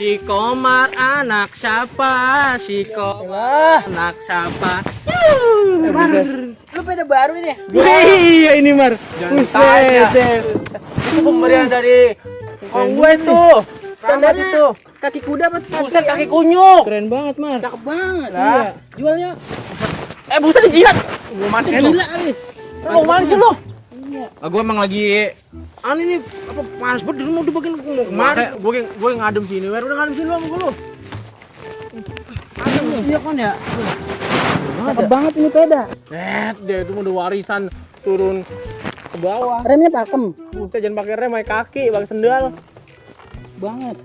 Si Komar anak siapa? Si Komar anak siapa? Mar, lu pada baru ini? Iya ini Mar. Buset. Itu pemberian dari kong gue tuh. Standar itu. Kaki kuda apa? Buset kaki kunyuk. Keren banget Mar. Cakep banget. Lah. Iya. Jualnya Buset dijilat. Gua mati lu. gila kali. Lu mana sih lu? Gue emang lagi nih apa panas banget di rumah udah bagian mau kemarin. Gue ngadem sini. Udah ngadem sini lu sama gua lu. Iya kan ya. Cakep banget ini peda. Dia itu udah warisan turun ke bawah. Remnya pakem Buset jangan pakai rem, pakai kaki, pakai sendal. banget.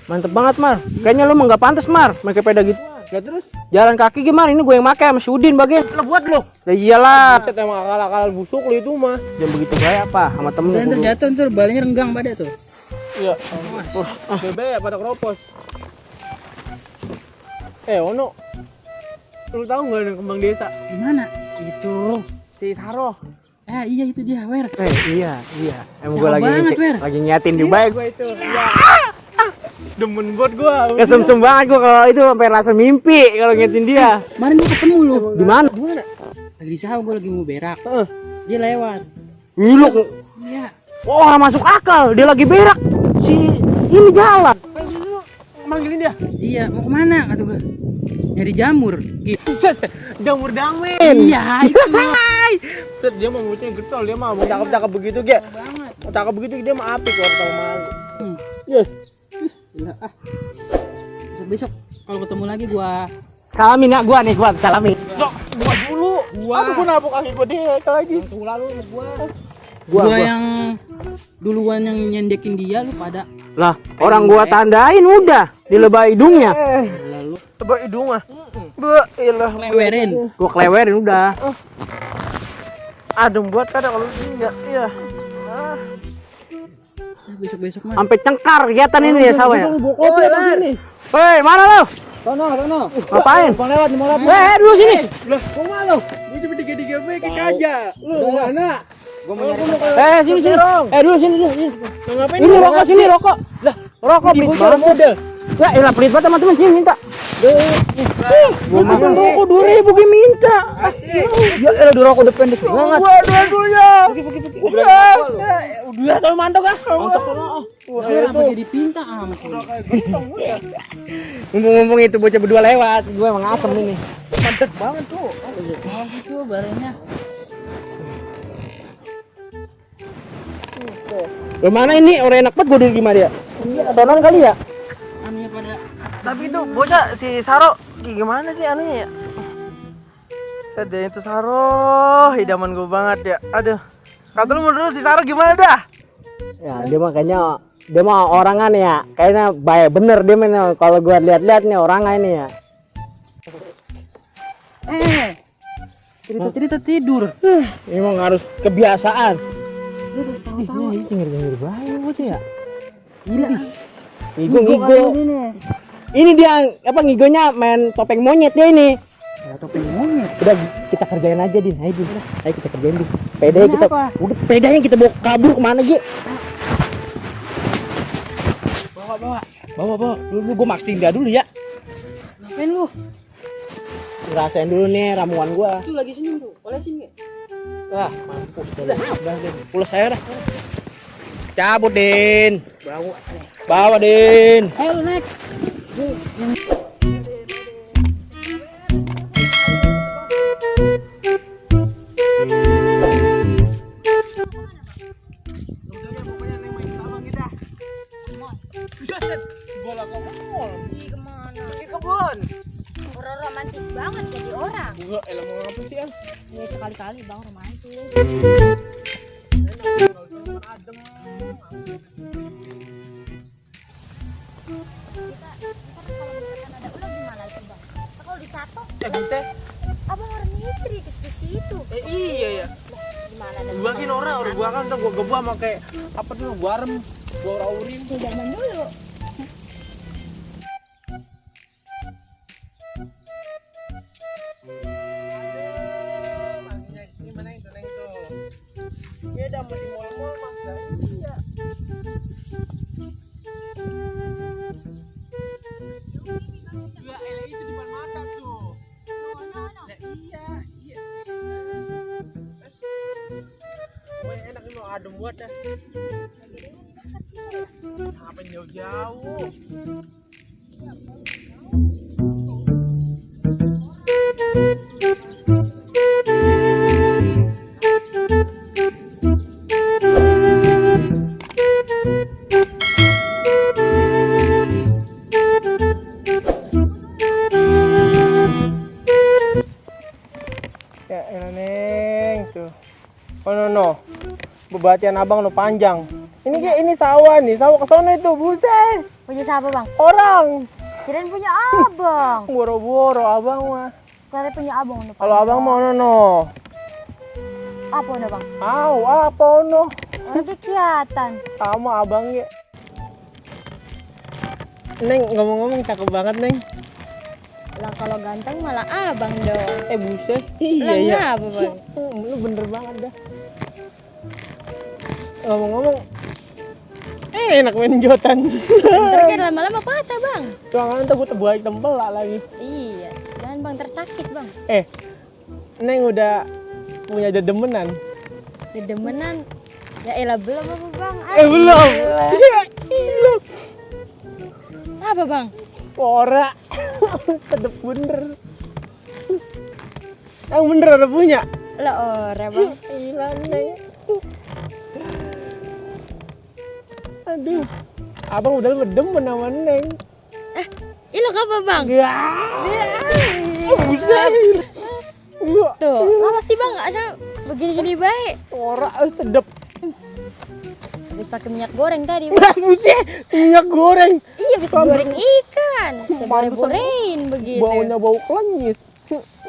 Mantep banget Mar. Kayaknya lu mah nggak pantas Mar pakai sepeda gitu. Ya terus Jalan kaki gimana? Ini gue yang pakai sama si Udin bagian. lah buat lu. Ya iyalah. Buset emang akal-akal busuk lu itu mah. Jangan begitu gaya apa sama temen Dan lu. terjatuh ntar balenya renggang pada tuh. Iya. Terus bebe pada keropos. Ono. Lu tahu enggak ada kembang desa? Gimana? Itu si Saro. Iya itu dia, Wer. Iya. Emang Cakep gue lagi banget, Wer. lagi nyatin di baik. Gua itu. Ya. Demen buat gua. Kesem-sem banget gue kalau itu sampai rasa mimpi kalau ngetin dia. Kemarin gua ketemu lu. Di mana? Lagi di sawah, gua lagi mau berak. Dia lewat. Wiluk. Iya. Wah, masuk akal. Dia lagi berak. Si ini jalan. Manggilin dia. Iya, mau kemana? Kata gua. Nyari jamur. Gitu. Jamur damen. Iya, itu. Set dia mau mulutnya getol, dia mah mau cakep-cakep begitu ge. banget. Mau cakep begitu dia mah apik orang tahu malu. Iya. Gila ah. Besok kalau ketemu lagi gua Salamin ya gua nih, gua salamin. Dok, gua dulu. Gua nabok kaki gua deh lagi. waktu lalu gua Gua. yang duluan yang nyendekin dia lu pada Lah, orang gua tandain udah di lebah hidungnya. lalu Coba hidung mah. Bailah. lewerin. Gua kelewerin udah. Adem buat kadang kalau enggak. Iya. Besok-besok mah. Sampai cengkar kelihatan ini ya sawah ya. Kopi apa sini? Hei, mana lu? Sono. Ngapain? Bang lewat mau lewat. Dulu sini. Lah, kok malu? Ini cuma 3 baik aja. Lu mana? Gua mau nyari Sini. Dulu sini. Ngapain? Ini rokok sini, rokok. Lah, rokok pelit banget. model. Ya, elah pelit banget teman-teman sini minta. Gua makan rokok 2.000 gue minta. Ya elah di rokok depan dikit banget. Gua dua-duanya. pergi. Udah sama mantok ah. Mantap sono. Apa jadi pinta ampun. Ngomong-ngomong itu bocah berdua lewat, gue emang asem ini. Mantep banget tuh. Oh gitu barenya. Gimana ini orang enak banget gue duduk gimana ya? Sonon kali ya? Anunya pada Tapi itu bocah si Saro gimana sih anunya ya? Sedih itu Saro, idaman gue banget ya. Aduh. Kata lu menurut si Saro gimana dah? Ya dia mah kayaknya dia mah orangan ya. Kayaknya baik bener dia mah kalau gue lihat-lihat nih orangan ini ya. cerita tidur. Emang harus kebiasaan. Ini cengir-cengir bayi bocah ya. Gila. Ngigo. Ini dia apa ngigonya main topeng monyet dia ini. Ya, topeng monyet. Udah kita kerjain aja Din. Ayo Din. Ayo kita kerjain Din. Pedanya kita Kenapa? udah pedanya kita bawa kabur kemana Gi? Bawa. Dulu gua maksudin dia dulu ya. Ngapain lu? Ngerasain dulu nih ramuan gua. Itu lagi senyum tuh. Olesin enggak? Wah, mampus udah Din. Pulas saya dah. Cabut Din. Bawa Din. Ayo lu naik. Pergi kemana? Pergi kebun. Orang romantis banget jadi orang. Gua elah mau apa sih an? Ya sekali-kali bang romantis. Adem. Kita kalau misalkan ada ular gimana itu bang? Nah, kalau ditato, Bisa. abang orang mitri ke situ. Iya ya. Gimana ada? Gua kira orang gua kan ntar gua gebah pakai apa dulu gua arem, gua raurin tuh zaman dulu. Beda sama di mall-mall mas. Iya. buat dah. Apa jauh-jauh? Ya elah Neng tuh. Oh no. Bebatian abang lo panjang. Ini sawah nih, sawah kesono itu, buset. Punya siapa bang? Orang. Kirain punya abang. Boro-boro abang mah. Kirain punya abang. Kalau abang mau no. Apa udah bang? Apa no? Orang kegiatan. Sama abang ya. Neng ngomong-ngomong cakep banget Neng. Lah kalau ganteng malah abang dong. Buset. Lah Iya. ngapa bang? Lu bener banget dah. Ngomong-ngomong, enak main jotan. Ntar kan lama-lama patah bang. Soalnya ntar gue tebuai tempelak lagi. Iya. Jangan bang tersakit bang. Neng udah punya dedemenan. Dedemenan. Ya elah belum apa bang? Belum. Belum. Apa bang? Ora. Sedep bener. Yang bener udah punya. Lah ora bang. Gila Neng. Aduh. Abang udah demen sama Neng. Ilok apa bang? Ya. Buset. Tuh, apa sih bang? Asal begini-gini baik. Ora sedep. Habis pakai minyak goreng tadi. Buset. Minyak goreng. Iya, habis goreng ikan. Sebore-borein begitu. Baunya bau klenyis.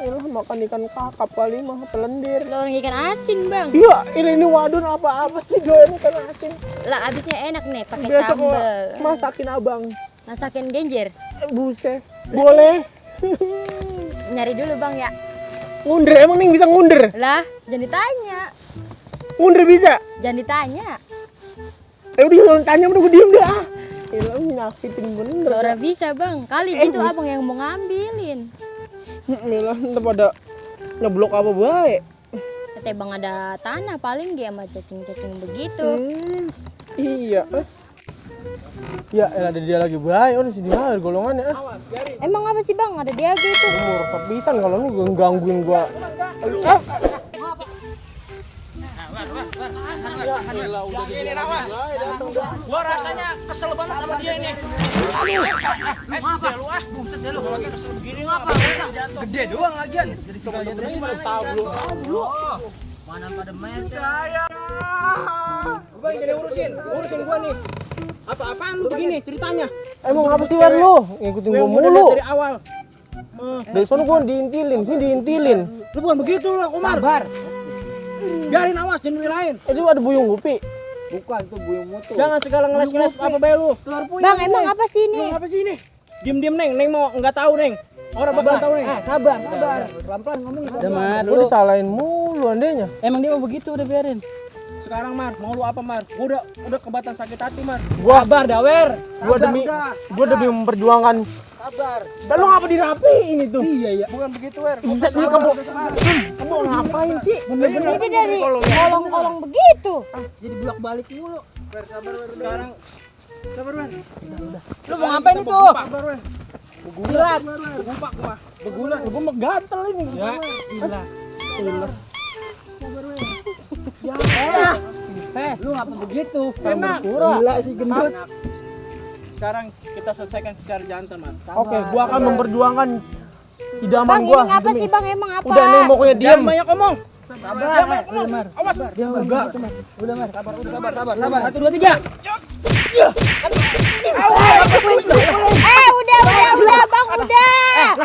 Ilah makan ikan kakap kali mah pelendir. Lah orang ikan asin bang. Iya, ini wadon apa sih doyan ikan asin. Lah abisnya enak nih pakai Besok gua sambal. masakin abang. Masakin genjer. Buset. Boleh. Nyari dulu bang ya. Ngunder, emang nih bisa ngunder? Lah, jangan ditanya. Ngunder bisa? Jangan ditanya. Udah jangan tanya, udah gue diem dah. Ilah nyakitin bener. Lah orang bisa bang. Kali itu abang yang mau ngambilin. Ilah ntar pada ngeblok apa baik. Kata bang ada tanah paling dia sama cacing-cacing begitu. Iya. Ya, ada dia lagi baik. Oh, di sini ada golongannya. Emang apa sih bang? Ada dia gitu. Umur kepisan kalau lu gangguin gua. Gua rasanya kesel banget sama dia ini. Lu buset deh lu kalau lagi kesel begini ngapa? Gede doang lagian. Jadi segala mana tablo. Mana pada meta. Gua yang jadi urusin gua nih. Apa-apaan lu begini ceritanya? Emang apa sih Wer lu? Ngikutin gua mulu. Dari awal. Dari sono gua diintilin, sini diintilin. Lu bukan begitu lu, Umar. Sabar. Biarin awas jangan lain. Itu ada buyung gupi. Bukan itu buyung motor. Jangan segala ngeles-ngeles apa bae lu. Telur puyuh. Bang emang apa sih ini? Apa sih ini? Diem-diem Neng, Neng mau enggak tahu Neng. Orang bakal tahu Neng. Sabar. Pelan-pelan ngomong. Lu disalahin mulu andenya. Emang dia mau begitu udah biarin. Sekarang Mar, mau lu apa Mar? Gua udah kebatan sakit hati Mar. Gua sabar Dawer. Gua demi memperjuangkan. Sabar. Dan lu ngapa dirapiin itu? Iya. Bukan begitu Wer. Buset ini kamu ngapain sih? Ini dari kolong-kolong begitu. Jadi bolak-balik mulu. Wer sabar Wer. Sekarang sabar Wer. Udah. Lu mau ngapain itu? Sabar Wer. Begulat. Begumpak gua. Begulat. Gua mah gatel ini. Ya, gila. Sabar Wer. Ya. Lu ngapa begitu? Enak. Gila sih gendut. Sekarang kita selesaikan secara jantan, Man. Oke, gua akan memperjuangkan idaman Bang gua. ini apa sih bang? Emang apa? Udah nih pokoknya diam. Jangan banyak ngomong. Sabar. Mar. Awas. Enggak. Udah Mar, sabar. 1 2 3. Udah bang, udah.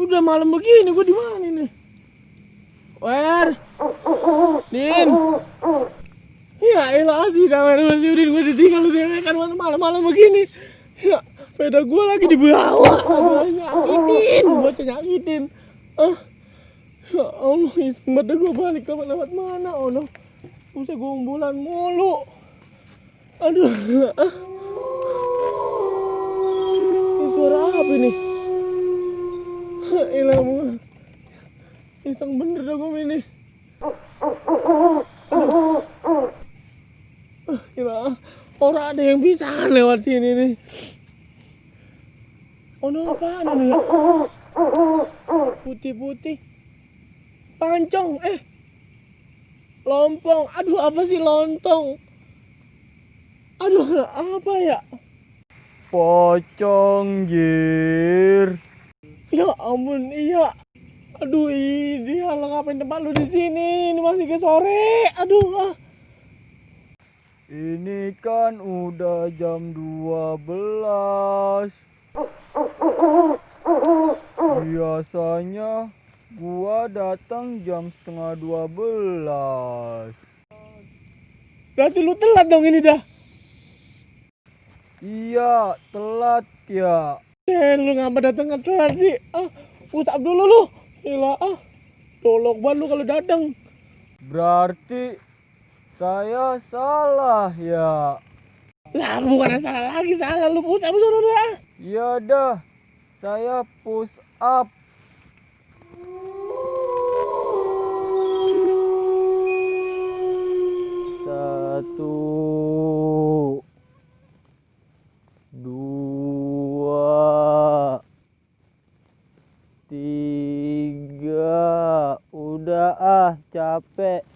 Udah malam begini, gua di mana nih? Wer. Din. Ya elah sih Dawer Mas Udin, gua ditinggal lu kan malam-malam begini. Ya, sepeda gua lagi dibawa. Gua nyakitin. Ya Allah, sempat gua balik lewat mana? Oh no. Buset gombolan mulu. Aduh. Ini suara apa nih? Ilmu. Iseng bener dah gue ini. Gila. Orang ada yang bisa lewat sini nih. Oh no, apaan anu ya? Putih-putih. Pancong. Lompong. Aduh, apa sih lontong? Aduh, apa ya? Pocong jir. Ya ampun, iya. Aduh, ini halang ngapain tempat lu di sini? Ini masih ke sore. Aduh. Ini kan udah jam 12. Biasanya gua datang jam setengah 12. Berarti lu telat dong ini dah. Iya, telat ya. Lu ngapa datang telat sih? Usap dulu lu. Gila, dolok banget lu kalau datang. Berarti saya salah ya. Lah, bukan salah lagi, salah lu usap dulu dah. Ya dah, saya push up. Satu, dua, tiga. Udah capek.